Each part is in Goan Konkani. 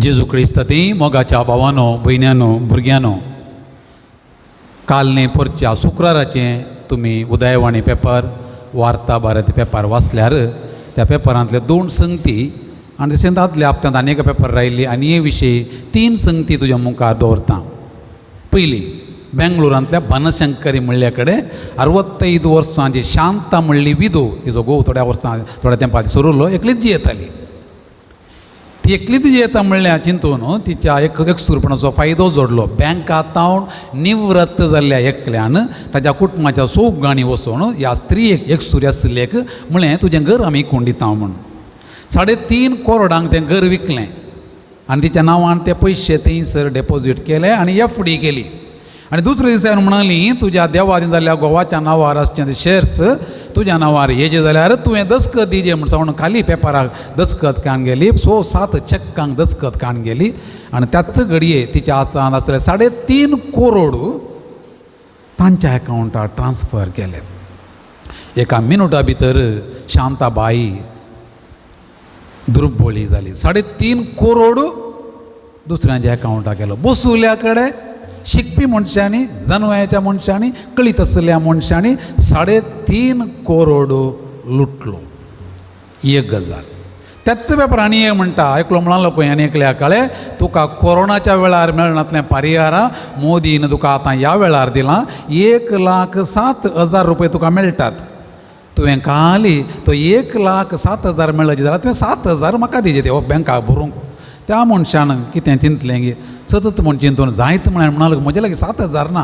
जेजू क्रिस्ताती मोगाच्या भावानो, भयण्यानो, भुरग्यांनो, काल न्ही परच्या शुक्राराचें तुमी उदयवाणी पेपर, वार्ता भारती पेपर वाचल्यार त्या पेपरांतले दोन संगती आनी तशेंच आदल्या हप्त्यांत आनी एका पेपर रायिल्ली आनी हे विशयी तीन संगती तुज्या मुखार दवरता. पयली, बेंगलोरांतल्या बनशंकरी म्हणल्या कडेन 65 वर्सांची शांता म्हणली विदो, तिचो घोव थोड्या वर्सां थोड्या तेंपार सोरुल्लो, एकलीच जियेताली. ती एकलीच जियेता म्हणल्यार चिंतून तिच्या एक एकसुरपणाचो फायदो जोडलो. बँकांत निवृत्त जाल्ल्या एकल्यान ताच्या कुटुंबाच्या सोगांनी वचून ह्या स्त्रीयेक एकसुरी आशिल्लेक म्हणलें, तुजें घर आमी विकून दिता म्हूण. 3.5 करोडांक तें घर विकलें आनी तिच्या नांवान ते पयशे थंयसर डेपोजीट केले आनी एफ डी केली. आनी दुसऱ्या दिसा म्हणाली, तुज्या देवादीन जाल्ल्या गोवाच्या नांवार आसचे ते शेर्स तुज्या नांवार येजे जाल्यार तुवें दस्खत दिजे म्हूण सांगून खाली पेपराक दस्खत काडून गेली. 6-7 चेकांक दस्खत काडून गेली आनी त्याच घडये तिच्या हातांत आसले 3.5 करोड तांच्या अकावंटार ट्रान्सफर केले. एका मिनुटा भितर शांताबाई दुर्बोळी जाली. 3.5 करोड दुसऱ्यांच्या अकावंटार गेलो. बसुल्या कडेन शिकपी मनशांनी, जनवयाच्या मनशांनी, कळीत आसल्या मनशांनी 3.5 करोड लुटलो. एक गजाल त्याच पेपर आनी एक म्हणटा, एकलो म्हणालो पळय आनी एकल्या कळ्ळें, तुका कोरोनाच्या वेळार मेळनातलें परिहारा मोदीन तुका आतां ह्या वेळार दिलां, 1,07,000 रुपये तुका मेळटात. तुवें खाली तो 1,07,000 मेळ्ळें जाल्यार तुवें 7,000 म्हाका दिजे ते बँकाक भरूंक. त्या मनशान कितें चिंतलें की सतत म्हूण चिंतून जायत म्हळ्यार म्हणालो, म्हजे लागीं 7,000 ना,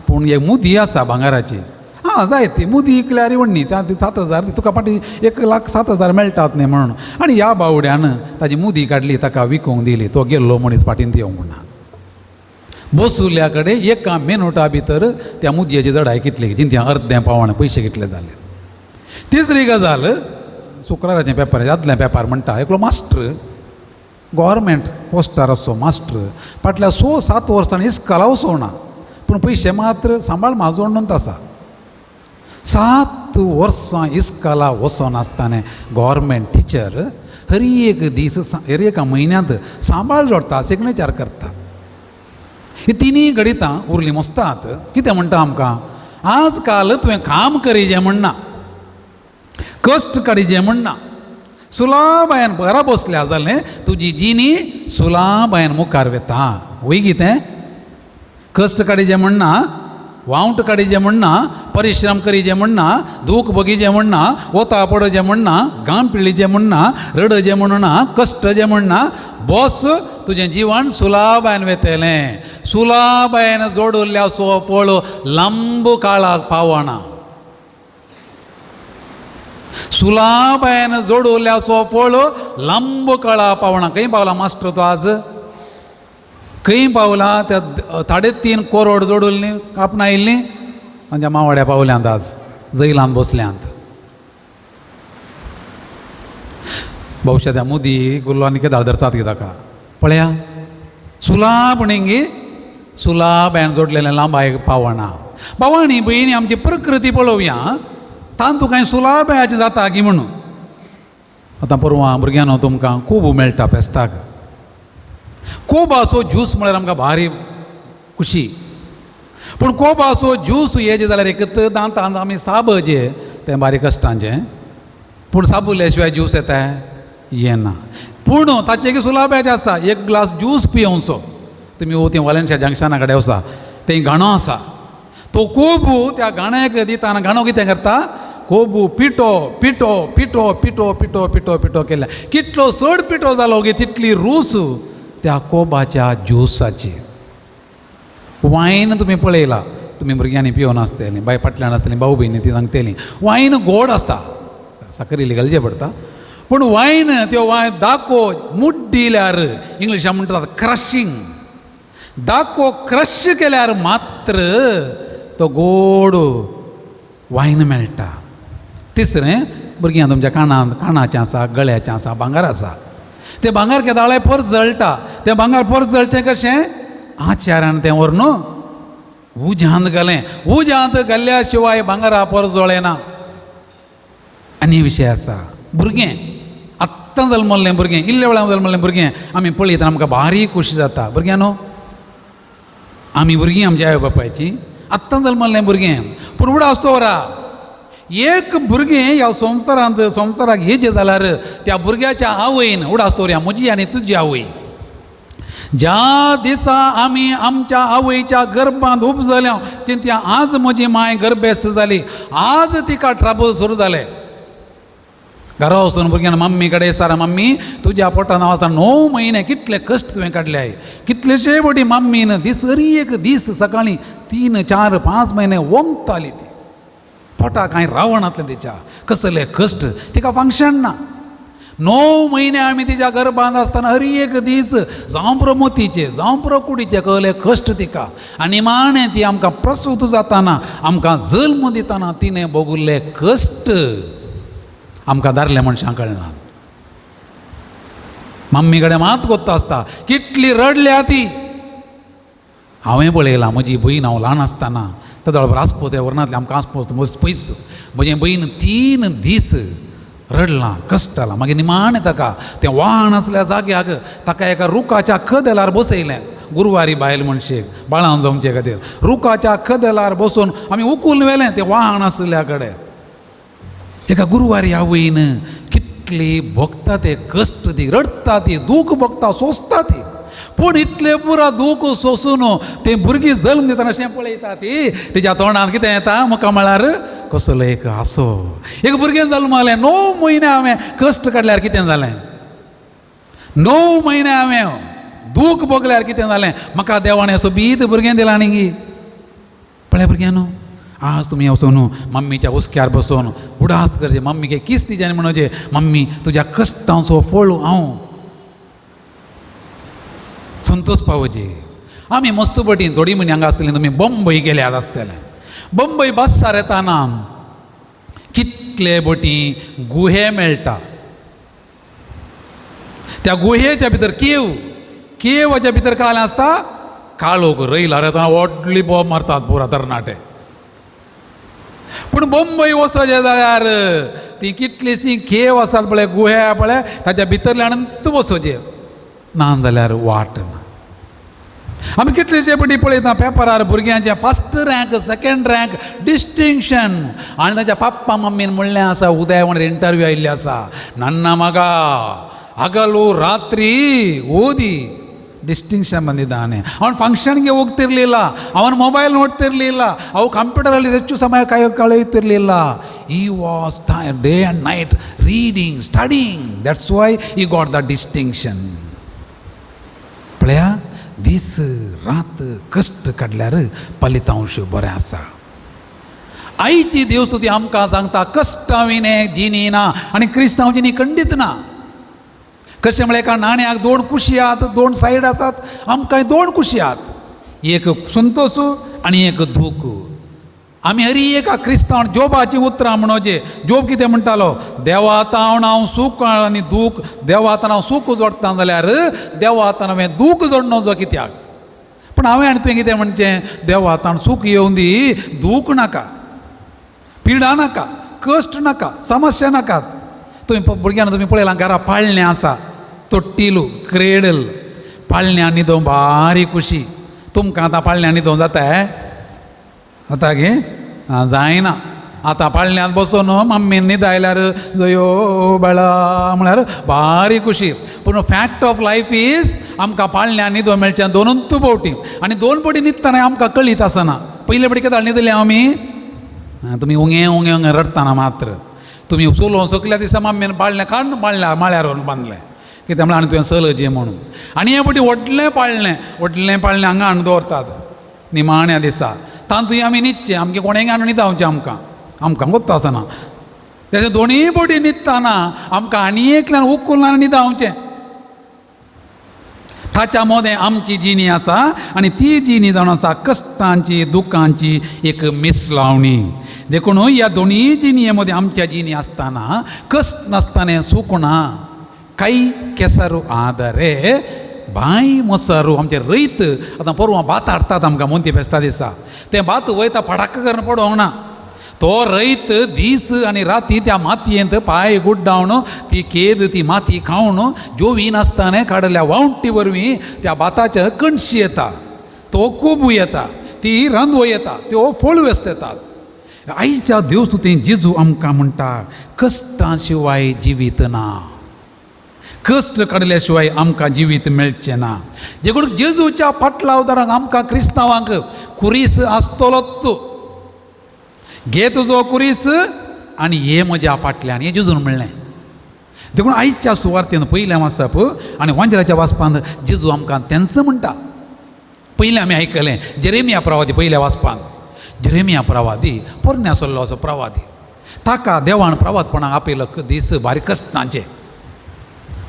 पूण एक मुदी आसा भांगराची, आं जायत ती मुदी इकल्यार व्हडली त्या 7,000 तुका फाटीं 1,07,000 मेळटात न्ही म्हणून. आनी ह्या बावड्यान ताजी मुदी काडली, ताका विकूंक दिली. तो गेल्लो मनीस फाटीन येवंक ना. बसुल्या कडेन एका मिनुटा भितर त्या मुदयेची जडाय कितली जिंत्या अर्दें पावण पयशे कितले जाले. तिसरी गजाल, शुक्राराचें पेपर, आदलें पेपर म्हणटा, एकलो मास्टर गोवोरमेंट पोस्टार आसचो मास्टर फाटल्या 6-7 वर्सांनी इस्कला वचोना, पूण पयशे मात्र सांबाळ म्हाजोडून आसा. 7 वर्सां इस्कला वचनासतना गोवोरमेंट टिचर हर एक दीस हर एका म्हयन्यांत सांबाळ जोडटा, सिग्नेचर करता. ही तिनूय घडितां उरलीं मस्तात. कितें म्हणटा आमकां, आज काल तुवें काम करीजें म्हणना, कश्ट काडीजें म्हणना, सुलाबायन घरा बसल्या जालें तुजी जिणी सुलाबायन मुखार वेता. वय कितें कश्ट काडीजें म्हणना, वावंट काडीजें म्हणना, परिश्रम करीजें म्हणना, दूख भोगीजें म्हणना, वता पडजें म्हणना, घाम पिळीजें म्हणना, रडजें म्हणना, कश्टजें म्हणना, बस तुजें जिवन सुलाबायन वेतलें. सुलाबायन जोडुल्ल्या सो फळ लांब काळाक पावना. सुलाबायन जोडुल्ल्या सो फळ लांब काळा पावना. खंय पावला मास्टर तो आज? खंय पावला? त्या 3.5 करोड जोडुल्ली कापणां आमच्या मावाड्या पावल्यांत, आज जैलांत बसल्यांत. भविश्या त्या मुदी गुल्लो आनी कितें धरतात की ताका पळया. सुलाब न्ही, सुलाबायन जोडलेलें लांबायक पावना. भावानी भयणी, आमची प्रकृती पळोवया, तांतू कांय सुलाबायाचें जाता की म्हणून. आतां परवां भुरग्यांनो तुमकां खूब मेळटा फेस्ताक. कोबाचो ज्यूस म्हळ्यार आमकां भारी खुशी, पूण कोबाचो ज्यूस येजे जाल्यार एक दांतान आमी साबजे तें बारीक कश्टांचें, पूण साबुल्या शिवाय ज्यूस येता येना. पूण ताचें एक सुलाब्याचें आसा, एक ग्लास ज्यूस पियोवचो. तुमी वती वालेन्शिया जंक्शना कडेन वसा, थंय गाणो आसा, तो कोबू त्या गाण्याक दिता आनी गाणो कितें करता, कोबू पिठो पिठो पिठो पिठो पिठो पिठो पिठो केल्या. कितलो चड पिठो जालो की तितली रूस त्या कोबाच्या ज्युसाची. वायन तुमी पळयला, तुमी भुरग्यांनी पिवन आसतलीं, बाय फाटल्यान आसतलीं, भाऊ भयणी ती सांगतलीं, वायन गोड आसता, साकर इल्ली घालचें पडटा, पूण वायन त्यो वायन दाको मुड्डिल्यार, इंग्लिशान म्हणटात क्रशिंग, दाको क्रश केल्यार मात्र तो गोड वायन मेळटा. तिसरें, भुरग्यां तुमच्या कानांत कानाचें आसा, गळ्याचें आसा, भांगर आसा, तें भांगर केदाळे परत जळटा. तें भांगर परत जळचें कशें, आचारान तें व्हरून उज्यांत घालें, उज्यांत घाल्ल्या शिवाय भांगरा परत जळना. आनी विशय आसा, भुरगें आत्तां आत्तां जल्मल्लें भुरगें, इल्ले वेळार जल्मल्लें भुरगें आमी पळयतना आमकां भारी खोशी जाता. भुरग्यां न्हू, आमी भुरगीं आमच्या आवय बापायची, आत्तां जल्मल्लें भुरगें, पूण उडास दवरा एक भुरगें ह्या संवसारांत संवसाराक हेजें जाल्यार त्या भुरग्याच्या आवयन उडास दवरया म्हजी आनी तुजी आवय. ज्या दिसा आमी आमच्या आवयच्या गर्भांत उपजल्या चिंतया आज म्हजी माय गर्भेस्त जाली, आज तिका ट्रबल सुरू जालें. घरा वचून भुरग्यान मम्मी कडेन सारा, मम्मी तुज्या पोटान हांव आसतना 9 म्हयने कितले कश्ट तुवें काडले, कितलेशे फावटी मम्मीन दीस हरी एक दीस सकाळीं 3 4 5 म्हयने वोंगताली ती, पोटाक कांय रावणांतलें तिच्या, कसले कश्ट, तिका फंक्शन ना. 9 म्हयने आमी तिच्या गर्भांत आसतना हरी एक दीस जावं पुरो मोतीचे जावं पुरो कुडीचे कहले कश्ट तिका. आनी माणे ती आमकां प्रसूत जाताना आमकां जल्म दितना तिणें भोगुल्ले कश्ट आमकां दारले मनशां कळना. मम्मी कडेन मात कोत्ता आसता कितली रडल्या ती. हांवें पळयलां म्हजी भयण हांव ल्हान आसतना तेदोळ आसपोत व्हरनातलें आमकां आसपोत मस्त पयस, म्हजी भयण 3 दीस रडलां कश्टलां. मागीर निमाणें ताका तें वाहन आसल्या जाग्याक ताका एका रुखाच्या कदेलार बसयलें. गुरवारी बायल मनशेक बाळां जावचे खातीर रुखाच्या कदेलार बसून आमी उकूल व्हेलें तें वाहन आसल्या कडेन. एका गुरवारी आवयन कितली भोगता ते कश्ट, ती रडटा, ती दूख भोगता, सोंसता ती, पूण इतलें पुरो दूख सोंसून ते भुरगीं जल्म दितना अशें पळयता ती, तिच्या तोंडांत कितें येता मुखार म्हळ्यार कसलो एक हांसो. एक भुरगें जल्मलें, 9 म्हयने हांवें कश्ट काडल्यार कितें जालें, 9 म्हयने हांवें दूख भोगल्यार कितें जालें, म्हाका देवाणें सोबीत भुरगें दिलां न्ही. पळय भुरग्यां न्हू, आज तुमी वचून मम्मीच्या हुस्क्यार बसून उडास करचे, मम्मीक किस दिचें आनी म्हणचें मम्मी तुज्या कश्टांचो फळ हांव संतोष पावोची. आमी मस्त पटी थोडी म्हयने हांगा आसतली, तुमी बंबय गेल्यात आसतले. बंबय बसार येताना कितले बोटी गुहे मेळटा, त्या गुहेच्या भितर केव, केवाच्या भितर कालें आसता, काळोख रयला येताना व्हडली बोब मारतात पुरा तरणाटे. पूण बंबय वचचें जाल्यार ती कितलीशी केव आसात पळय, गुहे पळय, ताच्या भितरल्यान तूं वचचें ना जाल्यार वाट ना. आमी कितलेशे पटी पळयता पेपरार भुरग्यांचे first rank, second rank, distinction, आनी ताच्या पप्पा मम्मीन म्हणलें आसा, उदय म्हणून इंटरव्यू आयिल्ले आसा, नन्ना मगा ಹಗಲು ರಾತ್ರಿ ಓದಿ ಡಿಸ್ಟಿಂಕ್ಷನ್ ಬಂದಿದ್ದಾನೆ. ಅವನು ಫಂಕ್ಷನ್ಗೆ ಹೋಗ್ತಿರ್ಲಿಲ್ಲ, ಅವನು ಮೊಬೈಲ್ ನೋಡ್ತಿರ್ಲಿಲ್ಲ, ಅವು ಕಂಪ್ಯೂಟರಲ್ಲಿ ಹೆಚ್ಚು ಸಮಯ ಕಳೆಯುತ್ತಿರಲಿಲ್ಲ. He was day and night reading, studying. That's why he got the distinction. पळया, दीस रात कश्ट काडल्यार फलितांश बरें आसा. आयची देवस्तुती आमकां सांगता कश्टां विणे जिणी ना आनी क्रिस्तांव जिणी खंडीत ना. कशें म्हळ्यार एका नाण्याक 2 कुशी आहात, 2 सायड आसात, आमकां 2 कुशी आहात, एक संतोश आनी एक दूख. आमी हरी एका क्रिस्तांव जोबाची उतरां म्हणोवचें. जोब कितें म्हणटालो, देवातावन हांव सूख आनी दूख, देवातान हांव सूख जोडटा जाल्यार देवातान हांवें दूख जोडणो कित्याक? पूण हांवें आनी तुवें कितें म्हणचें, देवातान सूख येवन दी, दूख नाका, पिडा नाका, कश्ट नाका, समस्या नाका. तुमी भुरग्यांक तुमी पळयलां घरा पाळणें आसा, तोट्टिलू क्रेडल, पाळण्यां न्हिदोवंक भारी खुशी. तुमकां आतां पाळण्यां न्हिदोवंक जाता जाता गे? आं, जायना. आतां पाळण्यांत बसून मम्मीन न्हिदायल्यार जयो बाळा म्हळ्यार भारी खुशी. पूण फॅक्ट ऑफ लायफ is आमकां पाळण्यां न्हिदोवंक मेळचें 2 फावटी, आनी 2 फावटी न्हिदतना आमकां कळीत आसना. पयले फावटी केदाळ न्हिदले आमी? तुमी उंगे उंगे उंगे रडटना मात्र तुमी चलोवन सगल्या दिसा मम्मीन पाळणें काडून पाळण्या माळ्यार व्हरून बांदलें, कितें म्हळ्यार आनी तुवें चलचें म्हणून. आनी हे फावटी व्हडलें पाळणें, व्हडलें पाळणें हांगा हाडून दवरतात निमाण्या दिसा, तातूंत आमी न्हिदचें, आमचें कोणेंय हाडून न्हिदावचें, आमकां आमकां गोत्तो आसना. तेजें दोनूय फावटी न्हिदतना आमकां आनी एकल्यान उखलून आनी न्हिदावचें. ताच्या मोदें आमची जिणी आसा आनी ती जिणी जावन आसा कश्टांची दुखांची एक मिसलावणी. देखून ह्या दोनूय जिणये मदें आमच्या जिणी आसतना कश्ट नासतना सूख ना. ಕೈ ಕೆಸರು ಆದರೆ ಬಾಯಿ ಮೊಸರು. आमचे रयत आतां परवां भात हाडटात आमकां मोंती फेस्ता दिसा, तें भात वयता पडाक्क करून पडोवंक ना, तो रयत दीस आनी राती त्या मातयेंत पांय गुड्डावन ती केद ती माती खावन जोवी नासतना काडल्या वावटी वरवीं त्या भाताच्या कणशी येता, तो कोबू येता, ती रांदवो येता, त्यो फळ वेस्त येतात. आयच्या देवस्तुतीन जेजू आमकां म्हणटा कश्टां शिवाय जिवीत ना, कश्ट काडल्या शिवाय आमकां जिवीत मेळचें ना. देखून जेजूच्या पाटलावदारांक आमकां क्रिस्तांवांक कुरीस आसतलोच, घे तुजो कुरीस आनी ये म्हज्या फाटल्यान, हें जेजून म्हणलें. देखून आयच्या सुवार्तेन पयलें वाचप आनी वांजराच्या वाचपांत जेजू आमकां तेंच म्हणटा. पयलें आमी आयकलें जेरेमिया प्रवादी, पयल्या वाचपांत जेरेमिया प्रवादी पोरण्या सल्लो असो प्रवादी, ताका देवान प्रवादपणाक आपयलो दीस बारीक कश्टांचे.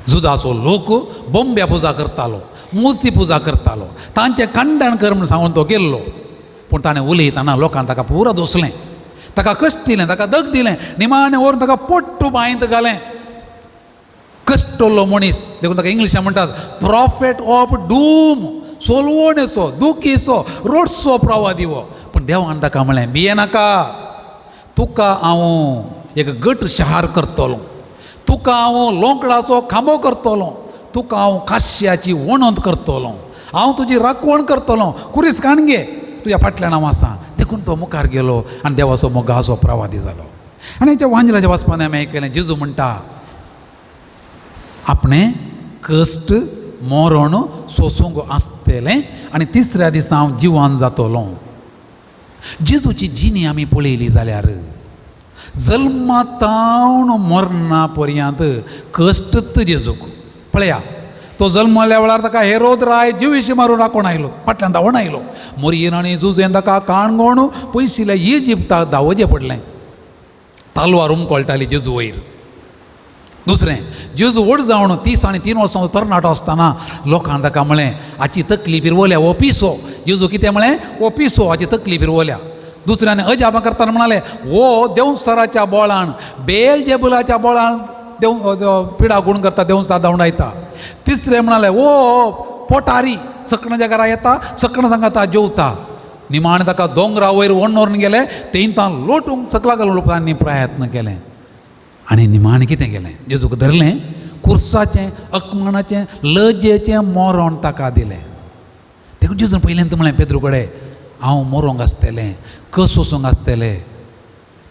जुदाचो लोक बोंब्या पुजा करतालो, मुर्ती पुजा करतालो, तांचें खंडण कर म्हूण सांगून तो गेल्लो. पूण ताणें उलयतना लोकांक ताका पुरो दोसलें, ताका कश्ट दिलें, ताका दग दिलें, निमाणें व्हरून ताका पोट्टू बांयंत घालें. कश्टल्लो मनीस, देखून ताका इंग्लिशान म्हणटात प्रॉफेट ऑफ डूम, सोलवणेचो, दुखीचो, रोडसो प्रवादी हो. पूण देवान ताका म्हणलें भिये नाका, तुका हांव एक गट शहार करतलो, तुका हांव लोंकडाचो खांबो करतलो, तुका हांव काश्याची वणत करतलो, हांव तुजी राखवण करतलो, कुरीस काण घे, तुज्या फाटल्यान हांव आसा. देखून तो मुखार गेलो आनी देवाचो मोगाचो प्रवादी जालो. आनी हेच्या वांजलाच्या वाचपान आमी आयकलें जेजू म्हणटा आपणें कश्ट मरण सोसूंक आसतलें आनी तिसऱ्या दिसा हांव जिवान जातलो. जेजूची जिणी आमी पळयली जाल्यार जल्मातावन मरणा पर्यंत कश्टच जेजूक. पळया, तो जल्मल्या वेळार ताका हेरोद राय जिविशी मारून राखून आयलो, फाटल्यान धांवून आयलो. मोरयेन आनी जुजेन ताका काणगोण पयशिल्ल्या इजिप्ताक धांवचें पडलें. तालवार उमकळटाली जेजू वयर. दुसरें, जेजू व्हड जावन 30 आनी 3 वर्सां तरणाटो आसतना लोकान ताका म्हळें हाची तकली फिरवल्या हो पिसो. जेजू कितें म्हळें? हो पिसो, हाची तकली फिरवल्या. दुसऱ्यान अजापां करतना म्हणाले हो देंवचाराच्या बोळान, बेल जेबुलाच्या बोळान देव पिडा गुण करता, देंवचार धांवडायता. तिसरें म्हणाले ओ पोटारी सकणाच्या घरा येता, सकणां सांगता जेवता. निमाणें ताका दोंगरा वयर व्हरून गेले, तेंतां लोटूंक सकला घालून लोकांनी प्रयत्न केलें. आनी निमाणें कितें केलें? जेजूक धरलें, कुर्साचें, अकमानाचें, लजेचें मरण ताका दिलें. देखून जेजून पयल्यान म्हणलें पेद्रू कडेन हांव मरोंक आसतलें, कस वचूंक आसतलें,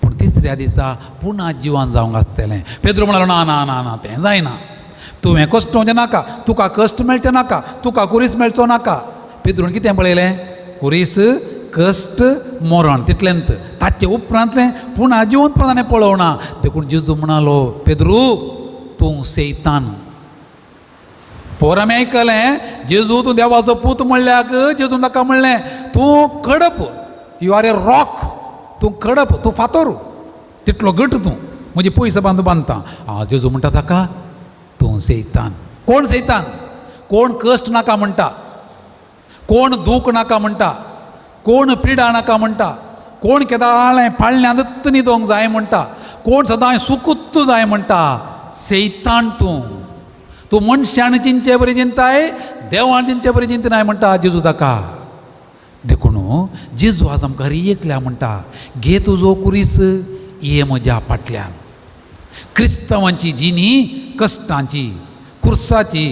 पूण तिसऱ्या दिसा पुणा जिवान जावंक आसतलें. पेद्रू म्हणालो ना ना ना ना, तें जायना, तुवें कश्ट वचचें नाका, तुका कश्ट मेळचें नाका, तुका कुरीस मेळचो नाका. पेद्रून कितें पळयलें? कुरीस, कश्ट, मरण, तितलेंत. ताचे उपरांतलें पुणा जिवंतपण ताणें पळोवना. देखून जेजू म्हणालो पेद्रू तूं सैतान. पोर आमी आयकलें जेजू तूं देवाचो पूत म्हणल्याक जेजून ताका म्हणलें तूं Kadapa, you are a rock, तूं कडप, तूं फातोर, तितलो घट तूं, म्हजी पयसो बांदू बांदता. आं, जेजू म्हणटा ताका तूं सैतान. कोण सैतान? कोण कश्ट नाका म्हणटा, कोण दूख नाका म्हणटा, कोण पिडा नाका म्हणटा, कोण केदाळें पाळण्यांतच न्हिदोंक जाय म्हणटा, कोण सदांय सुकूत जाय म्हणटा. सैतान तूं, तूं मनशान चिंतचे बरी चिंताय, देवान चिंतचे बरी चिंतनाय म्हणटा जेजू ताका. देखून जेजू आज आमकां हर एकल्या म्हणटा घे तुजो कुरीस, ये म्हज्या फाटल्यान. क्रिस्तांवांची जिणी कश्टांची, कुर्साची,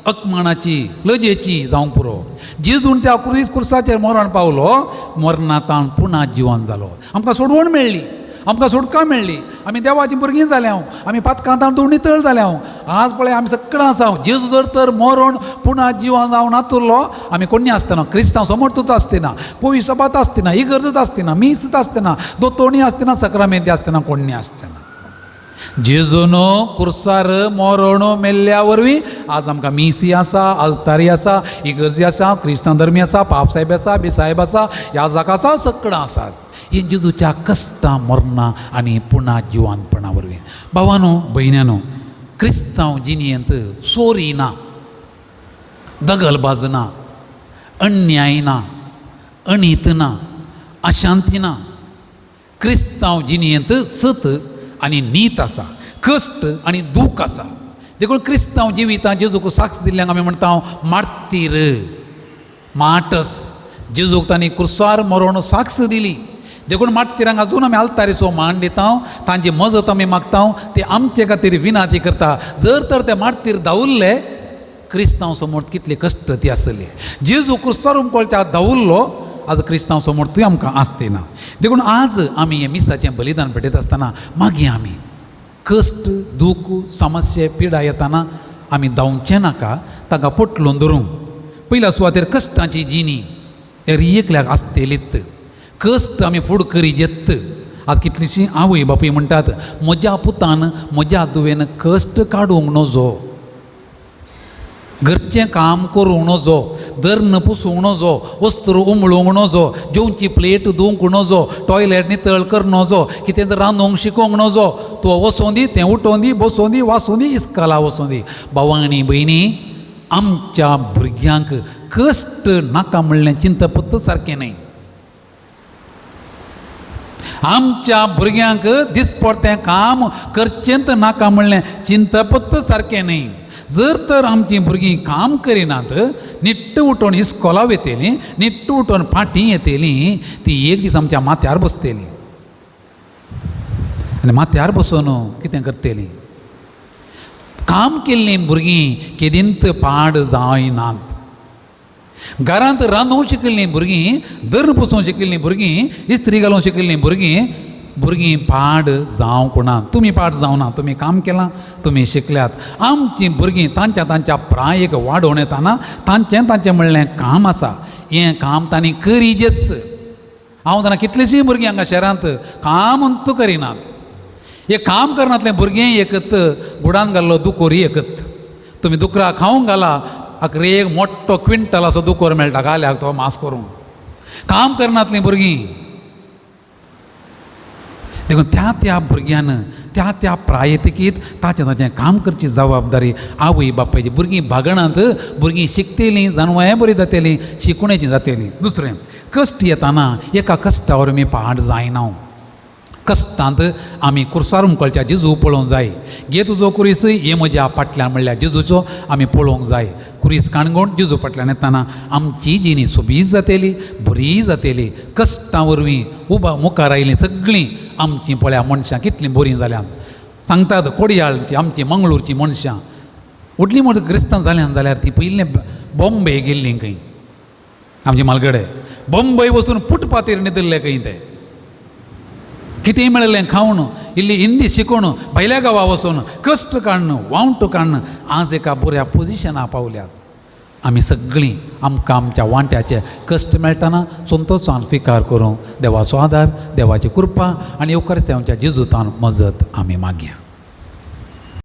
अकमानाची, लजेची जावंक पुरो. जेजून त्या कुरीस कुर्साचेर मरण पावलो, मरणातान पुना जिवन जालो. आमकां सोडवण मेळ्ळी, आमकां सुटका मेळ्ळी, आमी देवाची भुरगीं जाल्या, आमी पातकांतान तूं नितळ जाल्या. आज पळय आमी सगळीं आसा. जेजू जर तर मरण पुना जिवन जावन नातुरलो आमी कोणी आसतना क्रिस्तांव समर्थूच आसतना, पवी सभात आसतना, इगर्जच आसतना, मीसच आसतना, दोतोणी आसतना, सक्रामेंती आसतना, कोण्णी आसतना. जेजून कुर्सार मरण मेल्ल्या वरवीं आज आमकां मिसी आसा, आल्तारी आसा, इगर्जी आसा, क्रिस्तांव धर्मी आसा, पापसाहेब आसा, बिसाहेब आसा, याजक आसा, सगळां आसात. ही जेजूच्या कश्टां, मरणां आनी पुणा जिवानपणा वरवीं. भावानो भयण्यानो, क्रिस्तांव जिणेंत चोरी ना, दगलबाज ना, अन्याय ना, अनीत ना, अशांती ना. क्रिस्तांव जिणेंत सत आनी नीत आसा, कश्ट आनी दूख आसा. देखून क्रिस्तांव जिवितां जेजूक साक्ष दिल्ल्यांक आमी म्हणटा मार्तीर, माटस. जेजूक तांणी कुर्सार मरोवन साक्ष दिली. देखून मार्तिरांक अजून आमी आल्तारीचो मान दिता, तांची मजत आमी मागता, ते आमचे खातीर विनाती करता. जर तर ते मार्तीर धांवल्ले, क्रिस्तांव समोर कितली कश्ट ती आसली. जेजू क्रिस्तांव उमकळत्या धांवल्लो, आज क्रिस्तांव समोर थंय आमकां आसतना. देखून आज आमी हें मिसाचें बलिदान भेटयता आसतना मागीर आमी कश्ट, दूख, समस्या, पिडा येताना आमी धांवचें नाका, ताका पोटलून धरूंक. पयल्या सुवातेर कश्टांची जिणी एकल्याक आसतलीत. कश्ट आमी फुड करी जेत. आतां कितलींशीं आवय बापूय म्हणटात, म्हज्या पुतान म्हज्या धुवेन कश्ट काडूंक नजो, घरचें काम करूंक नजो, दर्न पुसूंक नजो, वस्त्र उमळूंक नजो, जेवची प्लेट धुवंक नजो, टॉयलेट नितळ कर नजो, कितें रांदूंक शिकोवंक नजो, तो वसों दी, तें उठों दी, बसों दी, वासूं दी, इस्कला वचों दी. भाव आनी भयणी, आमच्या भुरग्यांक कश्ट नाका म्हणलें चिंतपत्त सारकें न्हय. आमच्या भुरग्यांक दिसपडतें काम करचेंच नाका म्हणलें चिंतपत्त सारकें न्हय. जर तर आमचीं भुरगीं काम करिनात, निट्ट उठोवन इस्कोला वयतलीं, निट्ट उठोवन फाटीं येतलीं, ती एक दीस आमच्या माथ्यार बसतलीं आनी माथ्यार बसून कितें करतलीं? काम केल्लीं भुरगीं केदींत पाड जायनात. घरांत रांदूंक शिकिल्लीं भुरगीं, दर पुसूंक शिकिल्लीं भुरगीं, इस्त्री घालूंक शिकिल्लीं भुरगीं, भुरगीं पाड जावंक ना. तुमी पाड जावना, तुमी काम केलां, तुमी शिकल्यात. आमचीं भुरगीं तांच्या तांच्या प्रायेक वाडोवन येताना तांचें तांचें म्हणलें काम आसा, हें काम तांणी करीजेच. हांव जाणा कितलींशीं भुरगीं हांगा शहरांत काम अंतू करिनात. हे काम करनातलें भुरगें एकत गुडान घाल्लो दुकोरी एकत. तुमी दुकरा खावंक घाला, आखरे एक मोठो क्विंटल असो दुकोर मेळटा घाल्याक तो मास करूंक. काम करनातलीं भुरगीं. देखून त्या त्या भुरग्यान त्या त्या प्रायतकीत ताचें ताचें काम करची जबाबदारी आवय बापायची. भुरगीं भागणांत, भुरगीं शिकतलीं, जानवाय बरीं जातलीं, शिकूण्याचीं जातलीं. दुसरें, कश्ट येताना एका कश्टावर आमी पाड जायना. कश्टांत आमी कुर्सार उमकळच्या जेजू पळोवंक जाय. घे तुजो कुरीस, हे म्हज्या फाटल्यान म्हणल्यार जेजूचो आमी पळोवंक जाय. कुरीस काणगोण जेजू फाटल्यान येताना आमची जिणी सोबीत जातली, बरी जातली. कश्टां वरवीं उबा मुखार आयलीं सगळीं आमचीं. पळया मनशां कितलीं बरीं जाल्यात. सांगतात कोडयाळची आमची मंगळूरची मनशां व्हडलीं मोठी क्रिस्तांव जाल्यान जाल्यार ती पयलीं बॉम्बे गेल्लीं खंय. आमचे मालगडे बॉम्बय वचून फुटपाथीर न्हिदिल्ले खंय. ते कितेंय मेळिल्लें खावन, इल्ली हिंदी शिकून, भायल्या गांवा वचून कश्ट काडून, वावंट काडून आज एका बऱ्या पोजिशना पावल्यात. आमी सगळीं आमकां आमच्या वांट्याचे कश्ट मेळटना संतोशान स्विकार करूं. देवाचो आदार, देवाची कृपा आनी येवकार आमच्या जेजुतान मजत आमी मागया.